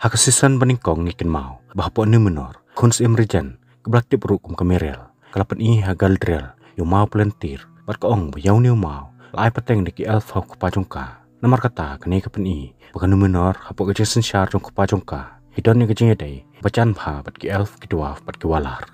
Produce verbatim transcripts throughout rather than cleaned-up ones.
Ha ka season ba nyngkong ngi kynmaw ba hapoh Numenor, khun syiem Regen, kaba la tip ruh kum ka Myrel, ka la pyni ha Galadriel ïa u maw Palantir, bad ka ong ba ïa une u maw la ai pateng da ki elf ha u kpa jong ka. Namar kata kane ka pyni ba ka Numenor hapoh ka jingsynshar jong u kpa jong ka ki don ïa ka jingïadei ba jan bha bad ki elf, ki dwarf bad ki Valar.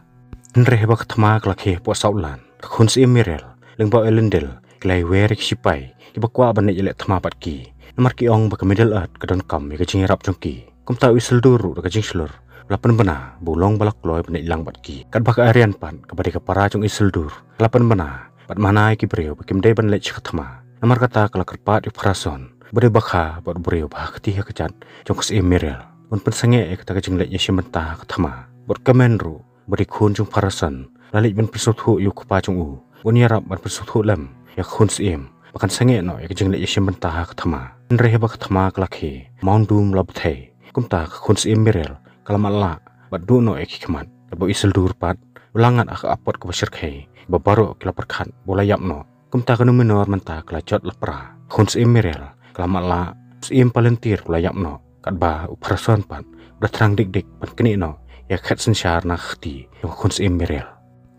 Hynrei haba ka thma ka la khie hapoh sawdong, ka khun syiem Myrel lyngba u Elendil ki la ïawer ïa ki shipai kiba kwah ban leit ïaleh thma bad ki. Namar ki ong ba ka Middle Earth ka donkam ïa ka jingïarap jong ki. Kumta u Isildur ruh da ka jingshlur u la pynbna ba u long ba la kloi ban leit lang bad ki. Katba ka Arryn pat kaba dei ka para jong u Isildur ka la pynbna bad mana ïa ki briew ba kim dei ban leit sha ka thma. Namar kata ka la kyrpad ïa u Pharason ba dei bakha bad u briew ba ha kti ha ka jait jong ka syiem Myrel ban pynsangeh ïa kata ka jingleit ïashim bynta ha ka thma. Bad ka Myrel ruh ba dei khun jong u Pharason la leit ban pynsngewthuh ïa u kpa jong u ban ïarap ban pynsngewthuh lem ïa ka khun syiem ba kan sangeh noh ïa ka jingleit ïashim bynta ha ka thma. Hynrei haba ka thma ka la khie, u maw Doom u la bthei. Kumta ka khun syiem Myrel ka la matlah bad duh noh ïa ki khmat. Katba u Isildur pat u la ngat ha ka apot kaba shyrkhei, ba baroh ki la pyrkhat ba u la ïap noh. Kumta ka Numenor mynta ka la jot la pra. Ka khun syiem Myrel ka la matlah, u syiem Palantir u la ïap noh, katba u Pharason pat u la thrang dik dik ban knieh noh ïa ka khet synshar na ka kti jong ka khun syiem Myrel.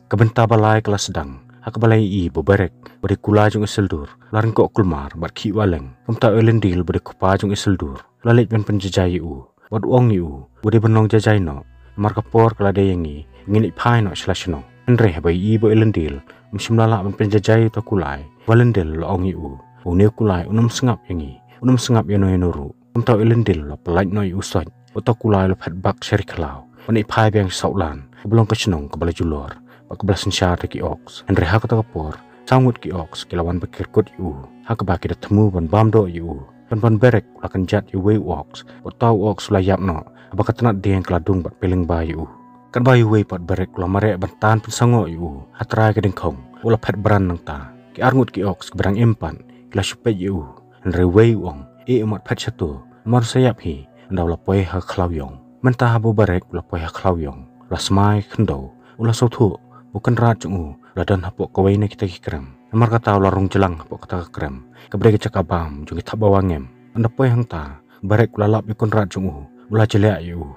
Ka bynta ba lai ka la sdang ha kaba la ïohi ba u Beric ba dei u kular jong u Isildur u la ryngoh kulmar bad khih wah leng. Kumta u Elendil ba dei u kpa jong u Isildur u la leit ban pynjaijai ïa u bad u ong ïa u ba u dei ban long jaijai noh, namar ka por ka la dei ïa ngi, ngin leit phai noh sha la shnong. Hynrei haba ïohi ba u Elendil um shym la lah ban pynjaijai ïa uta u kular, u Elendil u la ong ïa u ba une u kular un ym sngap ïa ngi, un ym sngap ïano ïano ruh. Kumta u Elendil u la pyllait noh ïa u soit, uta u kular u la phet bak sha ri khlaw ban leit phai biang sha sawdong kaba long ka shnong kaba la julor bad kaba la synshar da ki orcs. Hynrei ha kata ka por saw ngut ki orcs ki la wan ban kyrsiew ïa u ha kaba ki da thmu ban bam doh ïa u. Pynban u Beric u la kynjat ïa uwei u orc, uta u orc u la ïap noh haba ka tnat dieng ka la dung bad peit lyngba ïa u. Katba uwei pat u Beric u la mareh ban tan pynsangoh ïa u, ha trai ka dyngkhong u la phet bran. Nangta ki ar ngut ki orcs kiba dang im pat ki la shu peit ïa u. Hynrei uwei u ong, eh, u mat phet shato, namar u sa ïap hi, ynda u la poi ha ka khlaw ïong. Mynta haba u Beric u la poi ha ka khlaw ïong, u la smai khyndew, u la sngewthuh ba u kynrad jong u u la don hapoh kawei na kita ki krem. Namar kata u la rung jlang hapoh kata ka krem kaba dei ka jaka bam jong ki thapbawa ngem. Ynda poi hangta u Beric u la lap ïa u kynrad jong u, u la jliah ïa u.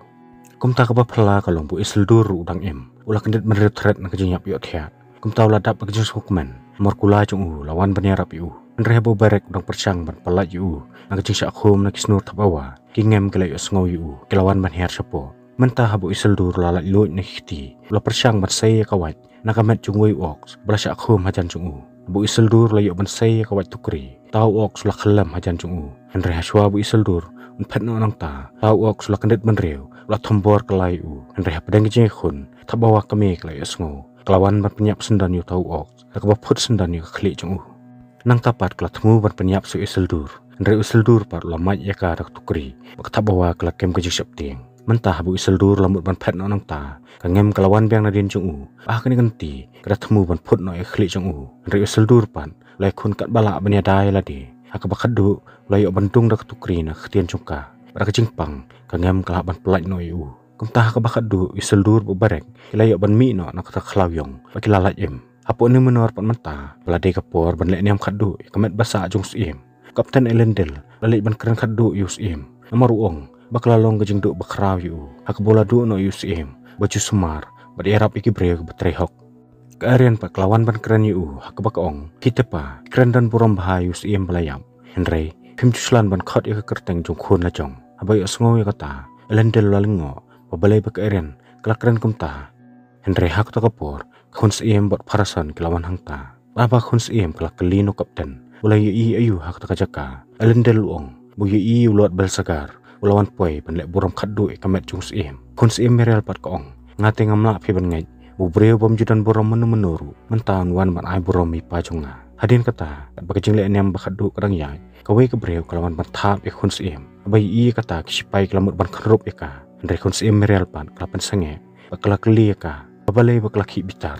Kumta kaba phylla ka long ba u Isildur ruh u dang im, u la kyndit bynriew thret na ka jingïap ïohthiah. Kumta u la dap da ka jingsngewkmen namar u kular jong u u la wan ban ïarap ïa u. Hynrei haba u Beric u dang pyrshang ban pyllait ïa u na ka jingshah khum na ki snur thapbawa, ki ngem ki la ïohsngew ïa u, ki la wan ban hiar shapoh. Mynta haba u Isildur u la laitluid na ki kti, u la pyrshang ban sei ïa ka wait na ka met jong uwei u orc ba la shah khum hajan jong u. Haba u Isildur u la ïoh ban sei ïa ka wait tukri, uta u orc u la khyllem hajan jong u. Hynrei hashwa ba u Isildur un phet noh nangta, uta u orc u la kyndit bynriew, u la thombor kylla ïa u. Hynrei hapdeng ka jingïakhun, thapbawa kmie ka la ïohsngew, ka la wan ban pynïap syndon ïa uta u orc da kaba phut syndon ïa ka khlieh jong u. Nangta pat ka la thmu ban pynïap sha u Isildur. Hynrei u Isildur pat u la mait ïa ka da ka tukri bad ka thapbawa ka la kem ka jingsheptieng. Mynta haba u Isildur u la mut ban phet noh nangta, ka ngem ka la wan biang nadien jong u. Ha kane ka kynti ka da thmu ban phut noh ïa ka khlieh jong u. Hynrei u Isildur pat u la ïakhun katba lah ban ïada ïa lade. Ha kaba khatduh u la ïoh ban dung da ka tukri na ka ktien jong ka, bad da ka jingpang ka ngem ka lah ban pyllait noh ïa u. Kumta ha kaba khatduh u Isildur bad u Beric ki la ïoh ban mih noh na kata ka khlaw ïong bad ki la lait im. Hapoh Numenor pat mynta ka la dei ka por ban leh niam khatduh ïa ka met ba sah jong u syiem. U Kapten Elendil u la leit ban kren khatduh ïa u syiem, namar u ong ba ka la long ka jingduh bakhraw ïa u ha kaba u la duh noh ïa u syiem ba ju sumar bad ïarap ïa ki briew kiba trei hok. Ka Arryn pat ka la wan ban kren ïa u ha kaba ka ong, khie te pa, kren don burom bha ïa u syiem ba la ïap. Hynrei phim ju shlur ban khot ïa ka kyrteng jong u khun lajong. Haba ïohsngew ïa kata u Elendil u la lyngngoh ba balei ba ka Arryn ka la kren kumta. Hynrei ha kata ka por ka khun syiem bad u Pharason ki la wan hangta. Haba ka khun syiem ka la kylli na u Kapten, u la ïohi aïu ha kata ka jaka, u Elendil u ong ba u ïohi ïa u Lord Belsagar u la wan poi ban leh burom khatduh ïa ka met jong u syiem. Ka khun syiem Myrel pat ka ong, nga te ngam lah phi ban ngeit ba u briew bym ju don burom mynno mynno ruh mynta un wan ban ai burom ïa i pa jong nga. Hadien kata katba ka jingleh niam ba khatduh ka dang ïaid, kawei ka briew ka la wan ban thap ïa ka khun syiem. Haba ïohi ïa kata ki shipai ki la mut ban kynrup ïa ka. Hynrei ka khun syiem Myrel pat ka la pynsangeh bad ka la kylli ïa ka ba balei ba ka la khih bitar.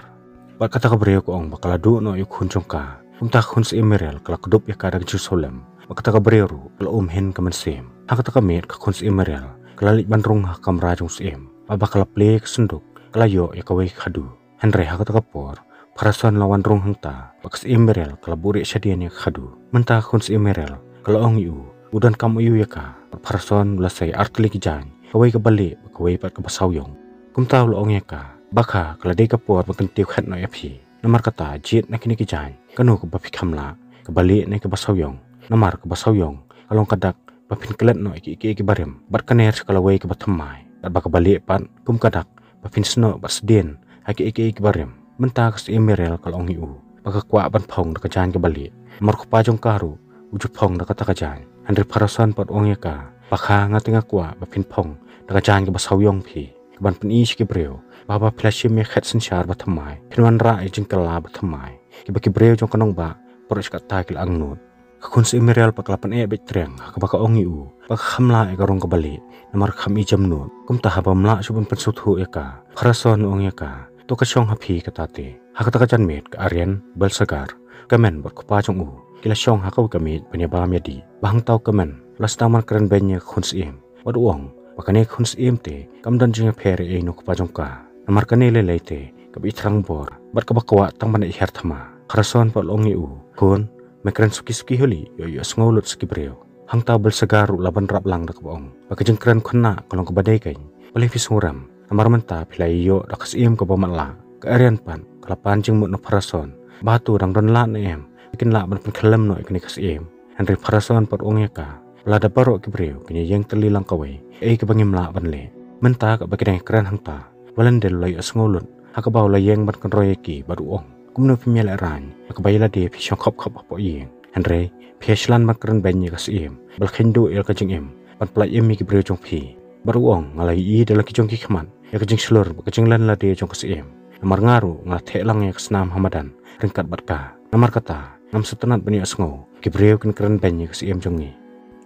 Bad kata ka briew ka ong ba ka la duh noh ïa u khun jong ka. Kumta ka khun syiem Myrel ka la kdup ïa ka da ka jingsngewlem. Bad kata ka briew ruh ka la um hyn ka mynsiem. Ha kata ka miet ka khun syiem Myrel ka la leit ban rung ha ka kamra jong u syiem. Bad haba ka la plie ïa ka synduk ka la ïoh ïa kawei ka khadduh. Hynrei ha kata ka por u Pharason u la wan rung hangta, bad ka syiem Myrel ka la buhrieh shadien ïa ka khadduh. Mynta ka khun syiem Myrel ka la ong ïa u ba u donkam aïu ïa ka. Bad u Pharason u la sei artylli ki jaiñ kawei kaba lieh, kawei pat kaba sawiong. Kumta u la ong ïa ka, bakha ka la dei ka por ba kyntiew khet noh ïa phi. Namar kata, jied na kine ki jaiñ, kano kaba phi kham lah, kaba lieh ne kaba sawiong. Namar kaba sawiong ka long ka dak ba phin klet noh ïa kiei kiei kiba rim, bad ka ner sha ka lawei kaba thymmai. Bad ba kaba lieh pat kum ka dak ba phin snoh bad sdien ha kiei kiei kiba rim. Mynta ka Syiem Muriel ka la ong ïa u ba ka kwah ban phong da ka jaiñ kaba lieh, namar u kpa jong ka ruh u ju phong da kata ka jaiñ. Hynrei Pharason pat u ong ïa ka, bakha, nga te nga kwah ba phin phong da ka jaiñ kaba sawiong phi, kaban pyni sha ki briew ba haba phi la shim ïa ka khet synshar ba thymmai, phin wanrah ïa ka jingkylla ba thymmai, kiba ki briew jong ka nongbah baroh shi katta ki la angnud. Ka khun Syiem Muriel pat ka la pyneh beit triang ha kaba ka ong ïa u ba ka kham lah ïa ka rong kaba lieh, namar ka kham ijemnud. Kumta haba ym lah shuh ban pynsngewthuh ïa ka, Pharason u ong ïa ka, to ka shong ha phi kata te. Ha kata ka janmiet ka Arian, Belsagar, ka kmen bad u kpa jong u ki la shong ha kawei ka miej ban ïabam ïadih. Ba hangta u kmen u la sdang ban kren beiñ ïa ka khun syiem bad u ong ba kane ka khun syiem te kam don jingïapher ei ei na u kpa jong ka, namar kane lei lei te kaba ithrang bor bad kaba kwah tang ban ïahiar thma. Pharason pat u la ong ïa u, khun, me kren suki suki hi leh, ïoh ïohsngew lut sha ki briew. Hangta u Belsagar ruh u la bynrap lang da kaba ong ba ka jingkren khynnah ka long kaba dei keiñ. Balei phi sngewrem? Namar mynta phi la ïoh da ka syiem kaba matlah. Ka Arian pat ka la pan jingmut na u Pharason ba hato dang don lad ne em ba kin lah ban pynkhyllem noh ïa kane ka syiem. Hynrei u Pharason pat u ong ïa ka ba lada baroh ki briew kin ïeng tylli lang kawei, kaei kaba ngim lah ban leh? Mynta kaba ki dang ïakren hangta, Walendil u la ïohsngew lut ha kaba u la ïeng ban kynroi ïa ki bad u ong, kumno phim ïalehrain ha kaba ïa lade phi shong khop khop hapoh ïing, hynrei phi ïashlan ban kren beiñ ïa ka syiem ba la kheiñ duh ïa la ka jingim ban pyllait im ïa ki briew jong phi? Bad u ong, nga la ïohi da la ki jong ki khmat ïa ka jingshlur bad ka jinglen lade jong ka syiem, namar nga ruh nga la theh lang ïa ka snam ha madan ryngkat bad ka. Namar kata, ngam sngewtynnat ban ïohsngew ki briew kin kren beiñ ïa ka syiem jong ngi.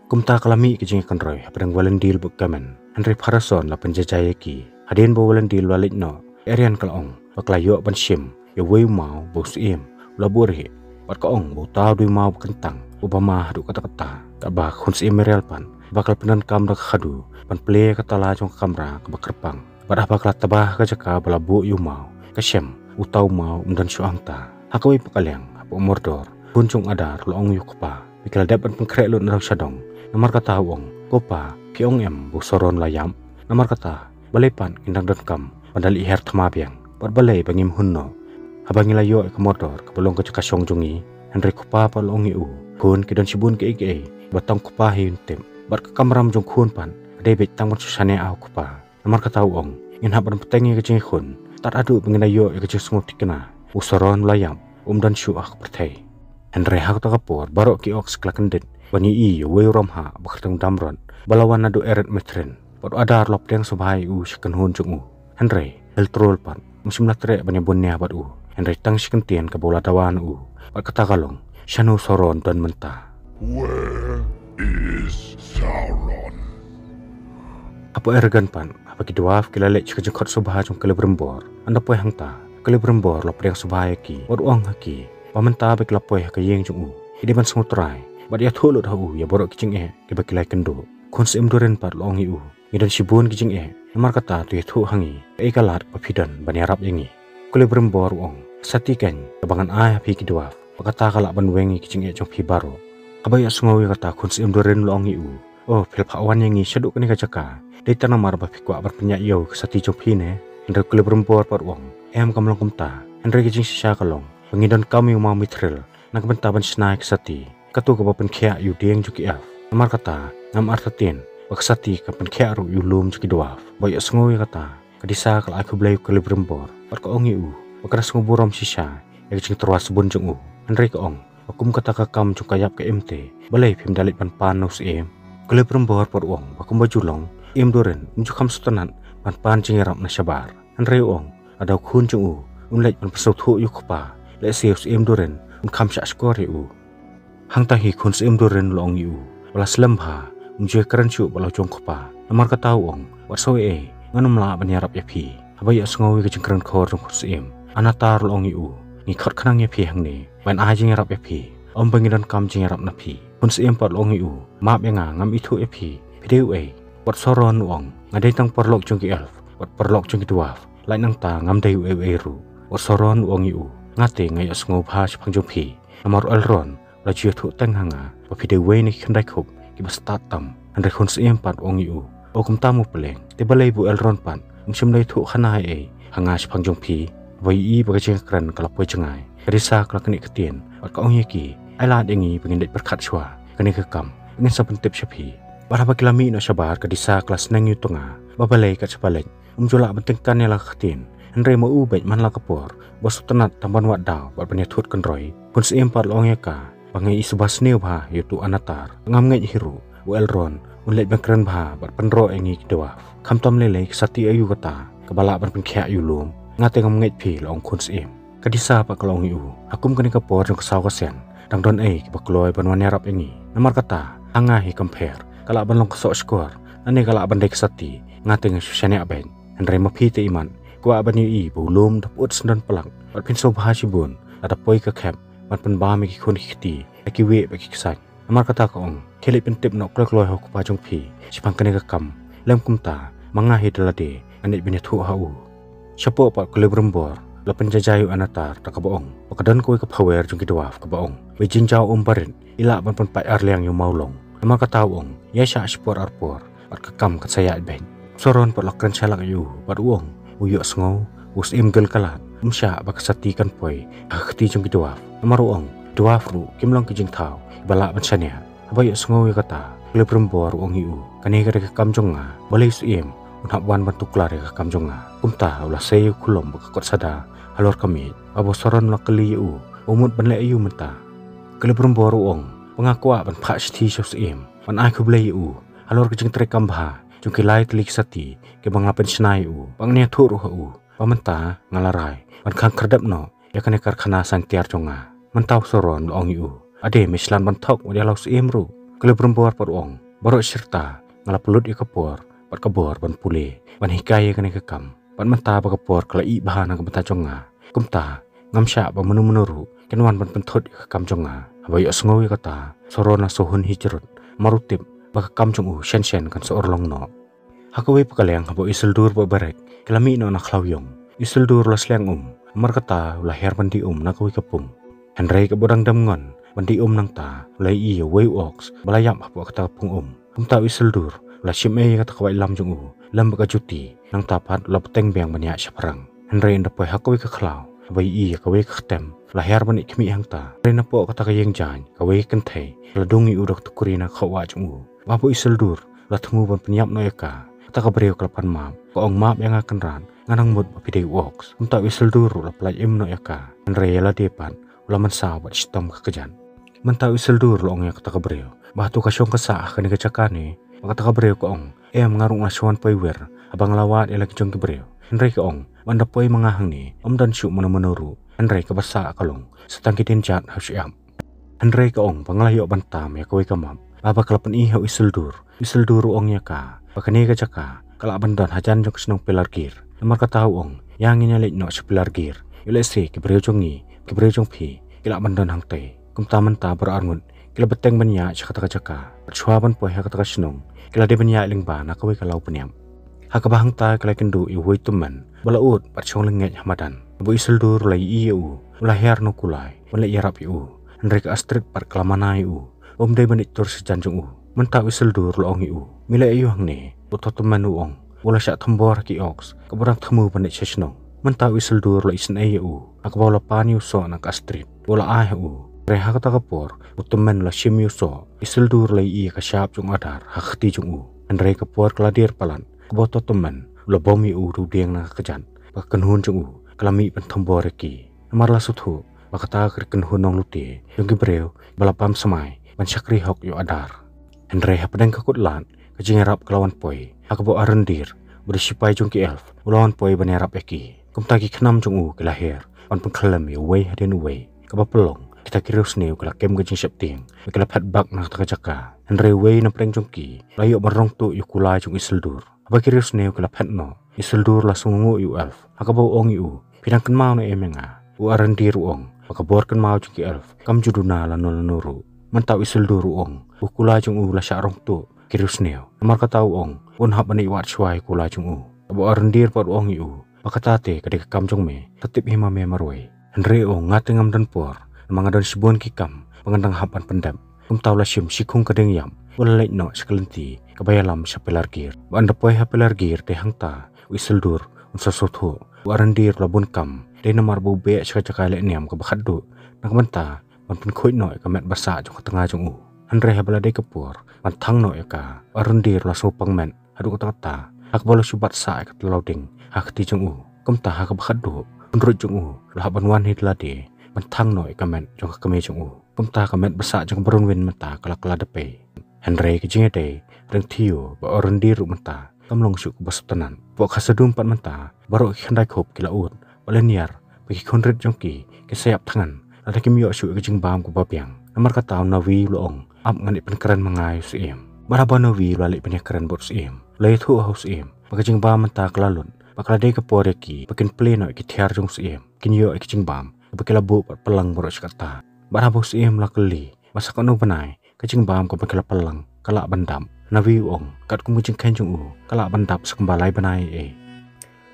Kumta ka la mih ka jingïakynroi hapdeng u Walendil bad u kmen, hynrei u Pharason u la pynjaijai ïa ki. Hadien ba u Walendil u la leit noh, ka Arian ka la ong ba ka la ïoh ban shim ïa uwei u maw ba u syiem u la buhrieh, bad ka ong ba uta u dei u maw ba kyntang, uba ma haduh katta katta. Katba ka khun syiem Muriel pat, haba ka la pyndonkam da ka khadu ban plie ïa ka tala jong ka kamra kaba kyrpang, bad haba ka la tba ha ka jaka ba la buh ïa u maw, ka shem uta u maw um don shuh hangta. Ha kawei pat ka liang, hapoh Mordor, khun jong u Adar u la ong ïa u kpa ba ki la dep ban pynkhreh lut na dong sha dong. Namar kata u ong, ko pa, phi ong em ba u Soron u la ïap? Namar kata balei pat ngin dang donkam ban da leit hiar thma biang? Bad balei ba ngim hun noh haba ngi la ïoh ïa ka Mordor kaba long ka jaka shong jong ngi? Hynrei u kpa pat u la ong ïa u, khun, ki don shibun kiei kiei ba tang u kpa hi un tip. Bad ka kamram jong u khun pat ka dei beit tang ban shu shaniah ha u kpa. Namar kata u ong, ngin hap ban bteng ïa ka jingïakhun tad haduh ba ngin da ïoh ïa ka jingsngewthikna. U Soron u la ïap, um don shuh ha ka pyrthei. Hynrei ha kata ka por baroh ki Orcs ki la kyndit ban ïohi ïa uwei u ramhah ba kyrteng u Damrod ba la wan naduh Ered Mithrin. Bad u Adar u la pdiang sngewbha ïa u sha kynhun jong u. Hynrei Eltrol pat um shym la treh ban ïabun nia bad u, hynrei tang shi kyntien kaba u la dawa na u. Bad kata ka long, shano u Soron u don mynta? Where is Sauron? Hapoh Eregion pat, haba ki dwarf ki la leit sha ka jingkhot sngewbha jong u Celebrimbor, ynda poi hangta u Celebrimbor u la pdiang sngewbha ïa ki bad u ong ha ki ba mynta ba ki la poi ha ka ïing jong u, ki dei ban sngewtrai bad ïathuh lut ha u ïa baroh ki jingeh kiba ki la ïakynduh. Khun Syiem Durin pat u la ong ïa u, ngi don shibun ki jingeh, namar kata to ïathuh ha ngi kaei ka lad ba phi don ban ïarap ïa ngi. U Celebrimbor u ong, ka sati keiñ kaba ngan ai ha phi ki dwarf, ba kata ka lah ban weng ïa ki jingeh jong phi baroh. Haba ïohsngew ïa kata, Khun Syiem Durin u la ong ïa u, o, phi la phah wan ïa ngi shaduh kane ka jaka dei tang namar ba phi kwah ban pynïaid ïew ïa ka sati jong phi ne? Hynrei u Celebrimbor pat u ong, em, kam long kumta. Hynrei ka jingshisha ka long ba ngi donkam ïa u maw Mithril na ka bynta ban shna ïa ka sati, kato kaba pynkhiah ïa u dieng jong ki elf. Namar kata ngam artatien ba ka sati kan pynkhiah ruh ïa u lum jong ki dwarf. Ba ïohsngew ïa kata, ka Disa ka la ai khublei ïa u Celebrimbor bad ka ong ïa u ba ka da sngewburom shisha ïa ka jingtyrwa sbun jong u. Hynrei ka ong ba kum kata ka kam jong ka ïap ka im te, balei phim da leit ban pan na u syiem? U Celebrimbor pat u ong ba kumba ju long, Syiem Durin um ju kham sngewtynnat ban pan jingïarap na shabar. Hynrei u ong, lada u khun jong u un leit ban pynsngewthuh ïa u kpa, lehse u Syiem Durin un kham shahshkor ïa u. Hangta hi Khun Syiem Durin u la ong ïa u ba la slem bha, um ju ïakren shuh bad la u jong u kpa. Namar kata u ong, wat sngew ei ei, ngan ym lah ban ïarap ïa phi. Haba ïohsngew ïa ka jingkren khor jong u Khun Syiem, Anatar u la ong ïa u, ngi khot khnang ïa phi hangne ban ai jingïarap ïa phi, ym ba ngi donkam jingïarap na phi. Khun Syiem pat u la ong ïa u, map ïa nga, ngam ithuh ïa phi, phi dei uei? Wat Sauron u ong, nga dei tang paralok jong ki elf bad paralok jong ki dwarf, lait nangta ngam dei uei uei ruh. Wat Sauron u ong ïa u, nga te nga ïohsngew bha shaphang jong phi, namar u Elrond u la ju ïathuh teng ha nga ba phi dei uwei na ki khyndai khup kiba stad tam. Hynrei Khun Syiem pat u ong ïa u, O kumta mo Pylleng, te balei ba u Elrond pat um shym la ïathuh khana ei ei ha nga shaphang jong phi? Ba ïohi ba ka jingkren ka la poi jngai, ka Disa ka la knieh ktien bad ka ong ïa ki, ai lad ïa ngi ba ngin leit pyrkhat shuwa kane ka kam, ngin sa pyntip sha phi. Bad haba ki la mih noh shabar, ka Disa ka la sneng ïa u Tnga ba balei kat shaba leit um ju lah ban tyngkan ïa la ka ktien, hynrei ma u beit man la ka por ba sngewtynnat tang ban wad daw bad ban ïathut kynroi. Khun Syiem pat la ong ïa ka ba nga i suba sniew bha ïa uto u Anatar, ngam ngeit hi ruh u Elrond un leit ban kren bha bad pynroh ïa ngi ki dwarf. Khamtam lei lei ka sati aïu kata kaba lah ban pynkhiah ïa u lum? Nga te ngam ngeit phi, la ong Khun Syiem. Ka Disa pat ka la ong ïa u, ha kum kane ka por jong ka saw ka sien, dang don ei kiba kloi ban wan ïarap ïa ngi? Namar kata ha nga hi kam pher, ka lah ban long ka soh shkor lane ka lah ban dei ka sati, nga te nga shu shaniah beit. Hynrei ma phi te imat, kwah ban ïohi ba u lum da pyut syndon plak, bad phin sngewbha shibun lada poi ka khep ban pynbam ïa ki khun ki kti da ki wieh bad ki ksai. Namar kata ka ong, khie leit pyntip noh kloi kloi ha u kpa jong phi shaphang kane ka kam, lym kumta ma nga hi da lade ngan leit ban ïathuh ha u. Shapoh pat u Celebrimbor u la pynjaijai ïa u Anatar da kaba ong ba ka don kawei ka phawer jong ki dwarf kaba ong ba i jingjaw um barit i lah ban pynpait arliang ïa u mawlong. Namar kata u ong, ïaishah shipor arpor bad ka kam kan sa ïaid beit. U Sauron pat u la kren shalak ïa u bad u ong, u ïohsngew ba u Syiem Gil-galad um shah ba ka sati kan poi ha ka kti jong ki dwarf. Namar u ong, dwarf ruh kim long ki jingthaw kiba lah ban shaniah. Haba ïohsngew ïa kata, u Celebrimbor u ong ïa u, kane ka dei ka kam jong nga, balei u Syiem un hap wan ban tuklar ïa ka kam jong nga? Kumta u la sei ïa u Khullum bad ka kot sada halor ka miej. Haba u Sauron u la kylli ïa u ba u mut ban leh aïu mynta, u Celebrimbor u ong ba nga kwah ban phah shithi sha u Syiem ban ai khublei ïa u halor ka jingtrei kam bha jong ki lai tylli ki sati kiba nga la pynshna ïa u, ba ngan ïathuh ruh ha u ba mynta nga la rai ban khang khyrdep noh ïa kane ka karkhana saiñ tiar jong nga. Mynta u Sauron u la ong ïa u, ade, me shlur ban thok wat ïa la u Syiem ruh? U Celebrimbor pat u ong, baroh shi rta nga la pynlut ïa ka por bad ka bor ban pule, ban hikai ïa kane ka kam, bad mynta ba ka por ka la ih bha na ka bynta jong nga, kumta ngam shah ba mano mano ruh kan wan ban pynthut ïa ka kam jong nga. Haba ïohsngew ïa kata, u Sauron u la sngewhun hi jrut, namar u tip ba ka kam jong u shen shen kan sa urlong noh. Ha kawei pat ka liang, haba u Isildur bad u Beric ki la mih noh na khlaw ïong, u Isildur u la sliang um, namar kata u la hiar ban dih um na kawei ka pung. Hynrei kaba u dang dem ngon ban dih um nangta, u la ïohi ïa uwei u orc ba la ïap hapoh kata ka pung um. Kumta u Isildur u la shim ei ïa kata ka waitlam jong u lem bad ka juti, nangta pat u la bteng biang ban ïaid shaphrang. Hynrei ynda poi ha kawei ka khlaw, haba ïohi ïa kawei ka ktem, u la hiar ban ïaid khmih hangta. Hynrei napoh kata ka ïing jaiñ, kawei ka kynthei ka la dung ïa u da ka tukri na ka khawah jong u. Bad haba u Isildur u la thmu ban pynïap noh ïa ka, kata ka briew ka la pan map, ka ong, map ïa nga Kynrad, nga nang mut ba phi dei u orc. Kumta u Isildur u la pyllait im noh ïa ka, hynrei ïa lade pat u la mynsaw bad shitom ka kjat. Mynta u Isildur u la ong ïa kata ka briew ba hato ka shong ka sah ha kane ka jaka ne? Bad kata ka briew ka ong, em, nga ruh nga la shu wan poi wir haba nga la wad ïa la ki jong ki briew. Hynrei ka ong ba ynda poi ma nga hangne ym don shuh mano mano ruh, hynrei kaba sah ka long sa tang ki dienjat ha u shyiap. Hynrei ka ong ba nga la ïoh ban tam ïa kawei ka map ba haba ka la pyni ha u Isildur, u Isildur u ong ïa ka ba kane ka jaka ka lah ban don hajan jong ka shnong Pelargir. Namar kata u ong, ïa ngin ïa leit noh sha Pelargir, ïoh lehse ki briew jong ngi, ki briew jong phi ki lah ban don hangtei. Kumta mynta baroh arngut ki la bteng ban ïaid sha kata ka jaka, bad shuwa ban poi ha kata ka shnong ki la dei ban ïaid lyngba na kawei ka law bniap. Ha kaba hangta ki la ïakynduh ïa uwei u tymmen ba la ud bad shong lyngngeit ha madan. Haba u Isildur u la ïohi ïa u, u la hiar na u kulai ban leit ïarap ïa u. Hynrei ka Astrid pat ka la mana ïa u ba um dei ban leit tur sha jan jong u. Mynta u Isildur u la ong ïa u, me leit aïu hangne? Uto u tymmen u ong ba u la shah thombor ha ki orcs kaba u dang thmu ban leit sha shnong. Mynta u Isildur u la isynei ïa u ha kaba u la pan ïa u soh na ka Astrid ba u la ai ha u. Hynrei ha kata ka por ba u tymmen u la shim ïa u soh, u Isildur u la ïohi ïa ka shap jong u adar ha ka kti jong u. Hynrei ka por ka la dier palat, kaba uto u tymmen u la bom ïa u da u dieng na ka kjat, bad ka kynhun jong u ka la mih ban thombor ïa ki. Namar la sngewthuh ba kata ka dei ka kynhun nonglute jong ki briew ba la bam smai ban shakri hok ïa u adar. Hynrei hapdeng ka kut lad, ka jingïarap ka la wan poi, ha kaba u Arondir, uba dei u sipai jong ki elf, u la wan poi ban ïarap ïa ki. Kumta ki khnam jong u ki la her ban pynkhyllem ïa uwei hadien uwei. Kaba pynlong, kita ki riewsniew ki la kem ka jingsheptieng bad ki la phet bak na kata ka jaka. Hynrei uwei na pdeng jong ki u la ïoh ban rong tuh ïa u kulai jong u Isildur. Haba ki riewsniew ki la phet noh, u Isildur u la sngewnguh ïa u elf ha kaba u ong ïa u, phi dang kynmaw ne em ïa nga? U Arondir u ong ba ka bor kynmaw jong ki elf kam ju duna lano lano ruh. Mynta u Isildur u ong ba u kulai jong u u la shah rong tuh ïa ki riewsniew. Namar kata u ong un hap ban ïoh wad shuwa ïa u kulai jong u. Haba u Arondir pat u ong ïa u ba kata te ka dei ka kam jong me, ka tip hi ma me marwei. Hynrei u ong, nga te ngam don por namar nga don shibun ki kam ba ngan dang hap ban pyndep. Kumta u la shim shi khung ka dieng ïap, u la leit noh sha ka lynti kaba ïalam sha Pelargir. Ba ynda poi ha Pelargir te hangta u Isildur un sa sngewthuh ba u Arondir u la bun kam, dei namar ba u beh sha ka jaka leh niam kaba khatduh na ka bynta ban pynkhuid noh ïa ka met ba sah jong ka tnga jong u. Hynrei haba la dei ka por ban thang noh ïa ka, u Arondir u la sngewpang met haduh katta katta, ha kaba u la shu bat sah ïa ka tlaw dieng ha ka kti jong u. Kumta ha kaba khatduh, u khunruit jong u u la hap ban wan hi da lade ban thang noh ïa ka met jong ka kmie jong u. Kumta ka met ba sah jong ka Bronwyn mynta ka la kylla da pei. Hynrei ka jingïadei reng Theo bad u Arondir ruh mynta kam long shuh kaba sngewtynnat. Hapoh Khazad-dûm pat mynta baroh ki khyndai khup ki la ud bad lynñiar ba ki khunrit jong ki kin sa ïap thngan lada kim ïoh shuh ïa ka jingbam kaba biang. Namar kata u Nawi u la ong, ap ngan leit pynkren ma nga ïa u Syiem. Bad haba u Nawi u la leit pynïakren bad u Syiem, u la ïathuh ha u Syiem ba ka jingbam mynta ka la lut, ba ka la dei ka por ïa ki ba kin plie noh ïa ki thiar jong u Syiem, kin ïoh ïa ka jingbam kaba ki la buh bad pynlang baroh shi katta. Bad haba u Syiem u la kylli ba sa katno bnai ka jingbam kaba ki la pynlang ka lah ban dap, u Nawi u ong katkum ka jingkheiñ jong u ka lah ban dap sa kumba lai bnai ei.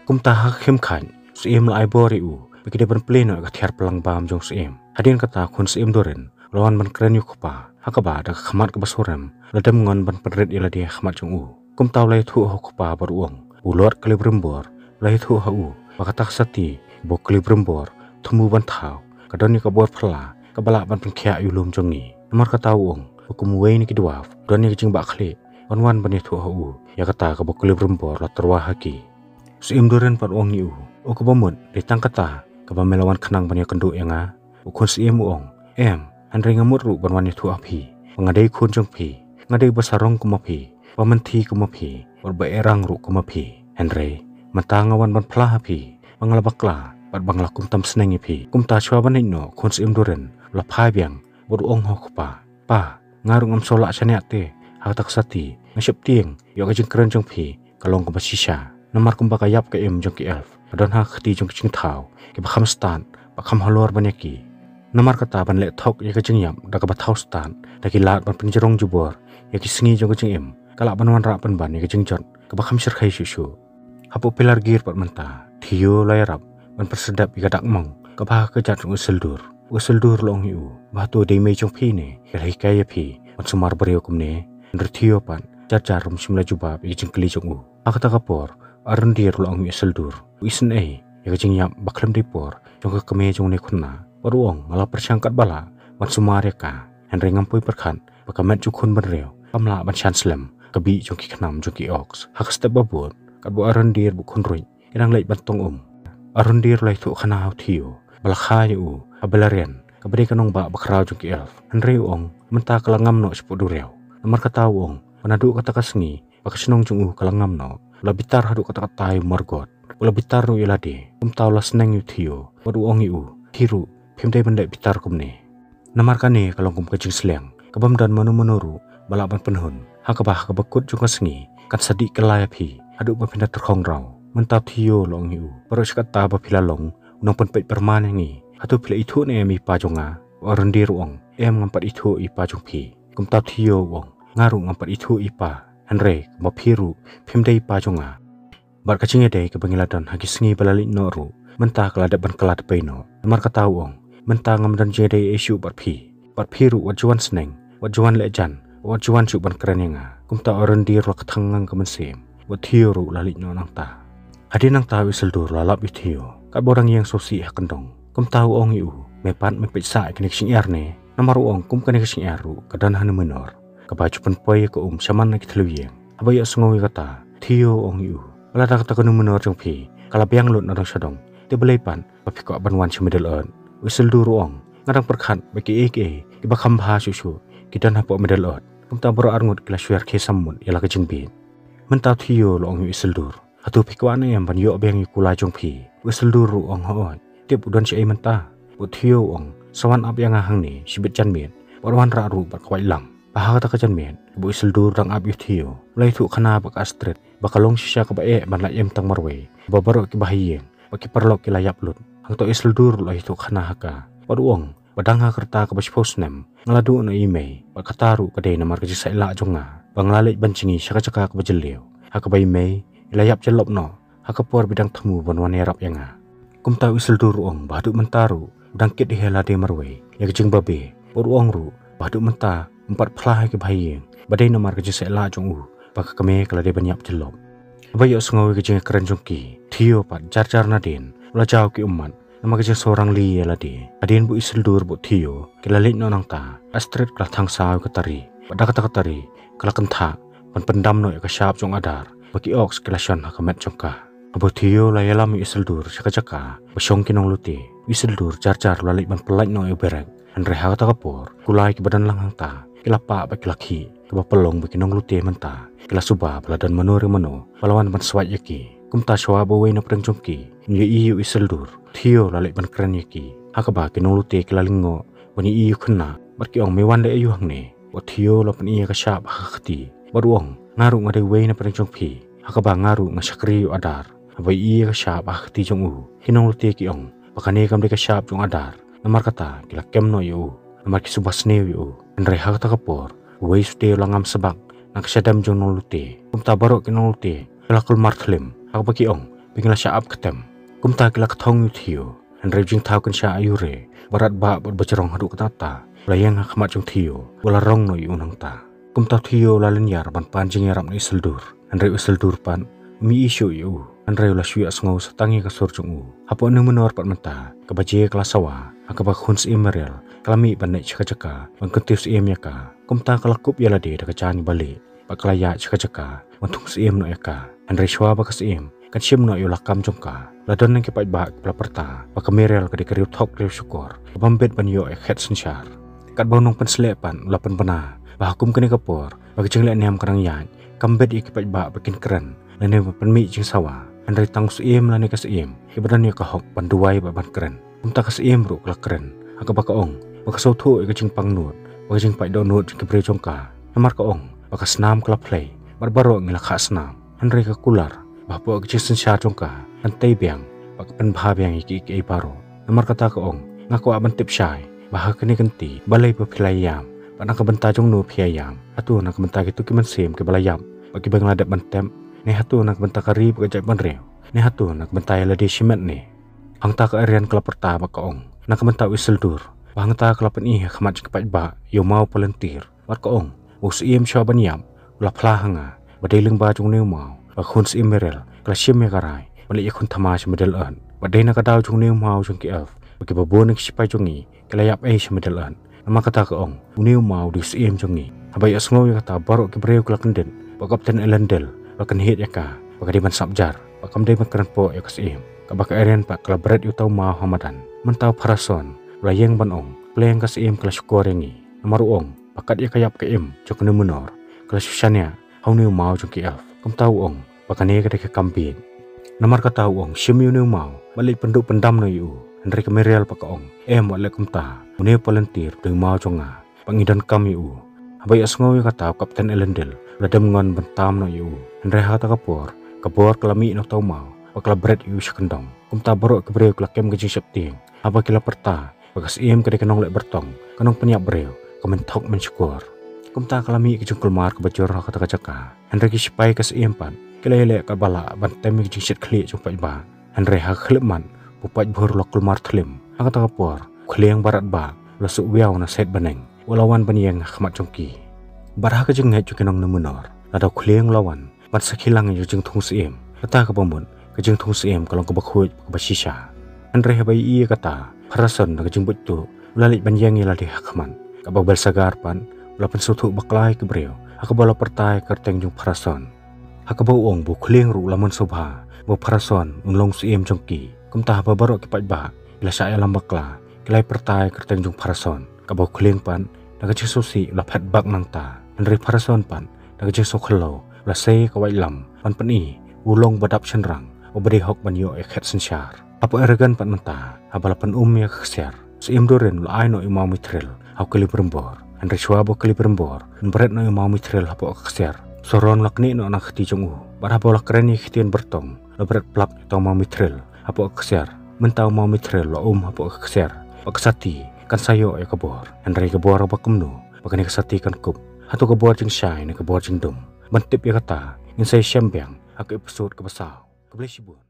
Kumta ha ka khim khat u Syiem u la ai bor ïa u ba ki dei ban plie noh ïa ka thiar pynlang bam jong u Syiem. Hadien kata u khun Syiem Durin u la wan ban kren ïa u kpa, ha kaba da ka khmat kaba surem u la dem ngon ban pynrit ïa lade ha khmat jong u. Kumta u la ïathuh ha u kpa bad u ong, u Lord Celebrimbor u la ïathuh ha u ba kata ka sati kaba u Celebrimbor u thmu ban thaw ka don ïa ka bor phylla kaba lah ban pynkhiah ïa u lum jong ngi. Namar kata u ong ba kum uwei na ki dwarf u don ïa ka jingbahkhlieh ban wan ban ïathuh ha u ïa kata kaba u Celebrimbor u la tyrwa ha ki. U Syiem Durin pat u ong ïa u, u kaba mut dei tang kata kaba me la wan khnang ban ïakynduh ïa nga? U khun Syiem u ong, em, hynrei nga mut ruh ban wan ïathuh ha phi ba nga dei khun jong phi, nga dei ba sarong kum ma phi, ba mynthi kum ma phi, bad ba erang ruh kum ma phi. Hynrei mynta nga wan ban phla ha phi ba nga la bakla bad ba nga la kumtam sneng ïa phi. Kumta shuwa ban leit noh u khun Syiem Durin u la phai biang bad u ong ha u kpa, pa, nga ruh ngam sngewlah shaniah te ha kata ka sati. Nga sheptieng ïoh ka jingkren jong phi ka long kaba shisha. Namar kumba ka ïap ka im jong ki elf ka don ha ka kti jong ki jingthaw kiba kham stad bad kham halor ban ïa ki. Namar kata ban leh thok ïa ka jingïap da kaba thaw stad da ki lad ban pynjrong jubor ïa ki sngi jong ka jingim ka lah ban wanrah pynban ïa ka jingjot kaba kham shyrkhei shuh shuh. Hapoh Pelargir pat mynta u Theo u la ïarap ban pynsdep ïa ka dak mong kaba ha ka kjat jong u Isildur. U Isildur u la ong ïa u ba hato dei mei jong phi ne ki la hikai ïa phi ban sumar briew kumne? Hynrei u Theo pat jar jar um shym la jubab ïa ka jingkylli jong u. Ha kata ka por u Arondir u la ong ïa u Isildur, u isynei ïa ka jingïap ba khlem dei por jong ka kmie jong une u khynnah. Bad u ong, nga la pyrshang katba lah ban sumar ïa ka, hynrei ngam poi pyrkhat ba ka met jong u khun bynriew kam lah ban shan slem ka bih jong ki khnam jong ki orcs. Ha ka step ba bud katba u Arondir bad u khunruit ki dang leit ban tong um, u Arondir u la ïathuh khana ha u Theo ba la kha ïa u ha Beleriand kaba dei ka nongbah bakhraw jong ki elf. Hynrei u ong mynta ka la ngam noh shapoh duriaw. Namar kata u ong ba naduh kata ka sngi ba ka shnong jong u ka la ngam noh, u la bitar haduh katta katta ïa u Morgoth, u la bitar ruh ïa lade. Kumta u la sneng ïa u Theo bad u ong ïa u, phi ruh phim dei ban leh bitar kumne. Namar kane ka long kum ka jingsliang kabym don mano mano ruh ba lah ban pynhun, ha kaba ha kaba kut jong ka sngi kan sa dih kylla ïa phi haduh ba phin da tyrkhong raw. Mynta u Theo u la ong ïa u, baroh shi katta ba phi la long u nongpynpeit pyrman ïa ngi, hato phi la ithuh ne em ïa i pa jong nga? U Arondir u ong, em, ngam pat ithuh ïa i pa jong phi. Kumta u Theo u ong, nga ruh ngam pat ithuh ïa i pa, hynrei kumba phi ruh phim dei i pa jong nga. Bad ka jingïadei kaba ngi la don ha ki sngi ba la leit noh ruh mynta ka la dep ban kylla da pei noh. Namar kata u ong, mynta ngam don jingïadei ei shuh bad phi. Bad phi ruh wat ju wan sneng, wat ju wan leh jan, wat ju wan shuh ban kren ïa nga. Kumta u Arondir u la kthang ngang ka mynsiem bad u Theo ruh u la leit noh nangta. Hadien nangta u Isildur u la lap ïa u Theo katba u dang ïeng sngewsih ha kyndong. Kumta u ong ïa u, me pat me peit sah ïa kane ka jingïar ne? Namar u ong kum kane ka jingïar ruh ka don ha Numenor kaba ju pynpoi ïa ka um shaman na ki thliew ïing. Haba ïohsngew ïa kata u Theo u ong ïa u, ba lada kata ka Numenor jong phi ka la biang lut na dong sha dong, te balei pat ba phi kwah ban wan sha Middle Earth? U Isildur u ong, nga dang pyrkhat ba kiei kiei kiba kham bha shuh shuh ki don hapoh Middle Earth. Kumta baroh arngut ki la shu ïarkhie sammut ïa la ka jingbieit. Mynta u Theo u la ong ïa u Isildur, hato phi kwah ne em ban ïoh biang ïa u kulai jong phi? U Isildur ruh u ong, hooid, tip u don shaei mynta. Bad u Theo u ong, sa wan ap ïa nga hangne shibit janmiet bad wanrah ruh bad ka waitlam. Bad ha kata ka janmiet ba u Isildur u dang ap ïa u Theo, u la ïathuh khana bad ka Astrid ba ka long shisha kaba eh ban lait im tang marwei, ba baroh kiba ha ïing bad ki paralok ki la ïap lut. Hangta u Isildur u la ïathuh khana ha ka bad u ong, ba dang ha ka rta kaba shiphew snem nga la duh noh ïa i mei, bad kata ruh ka dei namar ka jingsaitlah jong nga ba nga la leit ban jngi sha ka jaka kaba jylliew, ha kaba i mei i la ïap jyllop noh ha ka por ba i dang thmu ban wan ïarap ïa nga. Kumta u Isildur u ong ba haduh mynta ruh u dang kit hi ïa lade marwei ïa ka jingbabe. Bad u ong ruh ba haduh mynta Ym pat phla ïa ki bahaïing ba dei namar ka jingseh lah jong u ba ka kmie ka la dei ban ïap jyllop. Haba ïohsngew ïa ka jingkren jong ki, Theo pat jar jar nadien u la jaw ki ummat, namar ka jingsngewrangli ïa lade. Hadien ba u Isildur bad u Theo ki la leit noh nangta, Astrid ka la thang saw ïa ka tari, bad da kata ka tari ka la kynthah ban pyndam noh ïa ka shap jong u Adar ba ki orcs ki la shon ha ka met jong ka. Haba u Theo u la ïalam ïa u Isildur sha ka jaka ba shong ki nonglute, u Isildur jar jar u la leit ban pyllait noh ïa u Berek. Hynrei ha kata ka por, kulai kiba don lang hangta ki la pah bad ki la khih, kaba pynlong ba ki nonglute mynta ki la suba ba la don mano re mano ba la wan ban swait ïa ki. Kumta shuwa ba uwei na pdeng jong ki un ïohi ïa u Isildur, u Theo u la leit ban kren ïa ki. Ha kaba ki nonglute ki la lyngngoh ban ïohi ïa u khynnah, bad ki ong, "Me wan leh aïu hangne?" Bad u Theo u la pyni ïa ka shap ha ka kti bad u ong, "Nga ruh nga dei uwei na pdeng jong phi." Ha kaba nga ruh nga shakri ïa u Adar. Haba ïohi ïa ka shap ha ka kti jong u, ki nonglute ki ong ba kane kam dei ka shap jong u Adar, namar kata ki la kem noh ïa u, namar ki suba sniew ïa u. Hynrei ha kata ka por, uwei u Suteh u la ngam sbak na ka shadem jong u nonglute. Kumta baroh ki nonglute ki la kulmar thlem, ha kaba ki ong ba ki la shah ap ktem. Kumta ki la kthong ïa u Theo. Hynrei u jingthaw kynsha aiu re, ba radbah bad ba jrong haduh katta katta u la ïeng ha khmat jong u Theo, u la rong noh ïa u nangta. Kumta u Theo u la lynñiar ban pan jingïarap na u Isildur. Hynrei u Isildur pat um ïohi shuh ïa u, hynrei u la shu ïohsngew sa tang ïa ka sur jong u. Hapoh Numenor pat mynta ka baje ka la sawa, ha kaba ka khun syiem Miriel ka la mih ban leit sha ka jaka ban kyntiew syiem ïa ka. Kumta ka la kup ïa lade da ka jaiñ ba lieh, bad ka la ïaid sha ka jaka ban thung syiem noh ïa ka. Hynrei shuwa ba ka syiem kan shim noh ïa u lakam jong ka, la don ki paidbah kiba la pyrta ba ka Miriel ka dei ka riewthok riewshukor, ka bym bit ban ïoh ïa ka khet synshar. Katba u nongpynsleh pat u la pynbna ba ha kum kane ka por ba ka jingleh niam ka dang ïaid, kam bit ïa ki paidbah ba kin kren lane ban pynmih jingsawa, hynrei tang u syiem lane ka syiem kiba don ïa ka hok ban duwai bad ban kren. Kumta ka syiem ruh ka la kren, ha kaba ka ong ba ka sngewthuh ïa ka jingpang nud bad ka jingpait dohnud jong ki briew jong ka. Namar ka ong ba ka snam ka la phlei bad baroh ngi la khah snam, hynrei ka kular ba hapoh ka jingsynshar jong ka kan tei biang bad ka pynbha biang ïa kiei kiei baroh. Namar kata ka ong, nga kwah ban tip shai ba ha kane ka kynti balei ba phi la ïam, bad na ka bynta jong no phi ïa ïam? Hato na ka bynta kito ki mynsiem kiba la ïap bad kiba ngi la dep ban tep, ne hato na ka bynta ka ri bad ka jaitbynriew, ne hato na ka bynta ïa lade shimet ne? Hangta ka Arianne ka la pyrta bad ka ong, na ka bynta u Isildur, ba hangta ka la pyni ha khmat jong ki paidbah ïa u maw Palantir, bad ka ong ba u syiem shuwa ban ïap u la phla ha nga ba dei lyngba jong une u maw ba ka khun syiem Miriel ka la shim ïa ka rai ban leit ïakhun thma sha Middle Earth, bad dei na ka daw jong une u maw jong ki elf ba kiba bun na ki shipai jong ngi ki la ïap ei sha Middle Earth. Namar kata ka ong, une u maw u dei u syiem jong ngi. Haba ïohsngew ïa kata, baroh ki briew ki la kyndit, bad u Kapten Elendil u la kynhied ïa ka ba ka dei ban sap jar, ba kam dei ban kren poh ïa ka syiem. Kaba ka Arianne pat ka la bret ïa uta u maw ha madan. Mynta u Pharason u la ïeng ban ong, pleng ka syiem ka la shukor ïa ngi, namar u ong ba kat ïa ka ïap ka im jong ka Numenor ka la shu shaniah ha une u maw jong ki elf. Kumta u ong ba kane ka dei ka kam bieit. Namar kata u ong, shim ïa une u maw bad leit pynduh pyndam noh ïa u. Hynrei ka Miriel pat ka ong, em, wat leh kumta, une u Palantir u dei u maw jong nga, bad ngi donkam ïa u. Haba ïohsngew ïa kata, u Kapten Elendil u la dem ngon ban tam noh ïa u. Hynrei ha kata ka por ka bor ka la mih na uta u maw bad ka la bret ïa u sha kyndong. Kumta baroh ki briew ki la kem ka jingsheptieng haba ki la pyrta ba ka syiem ka dei ka nongleh byrtong, ka nongpynïap briew, ka mynthok mynshukor. Kumta ka la mih ka jingkulmar kaba jur ha kata ka jaka. Hynrei ki shipai ka syiem pat ki la ïaleh katba lah ban tem ïa ka jingshit khlieh jong u paidbah. Hynrei ha ka khyllipmat ba u paidbhur u la kulmar thlem, ha kata ka por u khlieng ba radbah u la suk wiaw na sait bneng, u la wan ban ïeng ha khmat jong ki. Bad ha ka jingngeit jong ki nong Numenor, lada u khlieng u la wan ban sakhi lang ïa ka jingthung syiem, kata kaba mut ka jingthung syiem ka long kaba khuid, kaba shisha. Hynrei haba ïohi ïa kata, u Pharason da ka jingbuit tuh u la leit ban ïeng ïa lade ha khmat. Kaba u Belsagar pat u la pynsngewthuh bakla ïa ki briew ha kaba u la pyrta ïa ka kyrteng jong u Pharason, ha kaba u ong ba u khlieng ruh u la mon sngewbha ba u Pharason un long u syiem jong ki. Kumta haba baroh ki paidbah ki la shah ïalam bakla, ki la ïa pyrta ïa ka kyrteng jong u Pharason. Kaba u khlieng pat da ka jingsngewsih u la phet bak nangta. Hynrei u Pharason pat da ka jingsngewkhyllo u la sei ïa ka waitlam ban pyni ba u long ba dap shynrang, uba dei hok ban ïoh ïa ka khet synshar. Hapoh Eregion pat mynta, haba la pynum ïa ka ksiar, u Syiem Durin u la ai noh ïa u maw Mithril ha u Celebrimbor. Hynrei shuwa ba u Celebrimbor un bret noh ïa u maw Mithril hapoh ka ksiar, u Sauron u la knieh noh na ka kti jong u. Bad haba u la kren ïa ki ktien byrtong, u la bret plap ïa uta u maw Mithril hapoh ka ksiar. Mynta u maw Mithril u la um hapoh ka ksiar, bad ka sati kan sa ïoh ïa ka bor. Hynrei ka bor kaba kumno ba kane ka sati kan kup? Hato ka bor jingshai ne ka bor jingdum? Ban tip ïa kata, ngin sa ïashem biang ha ka episode kaba saw. Khublei shibun.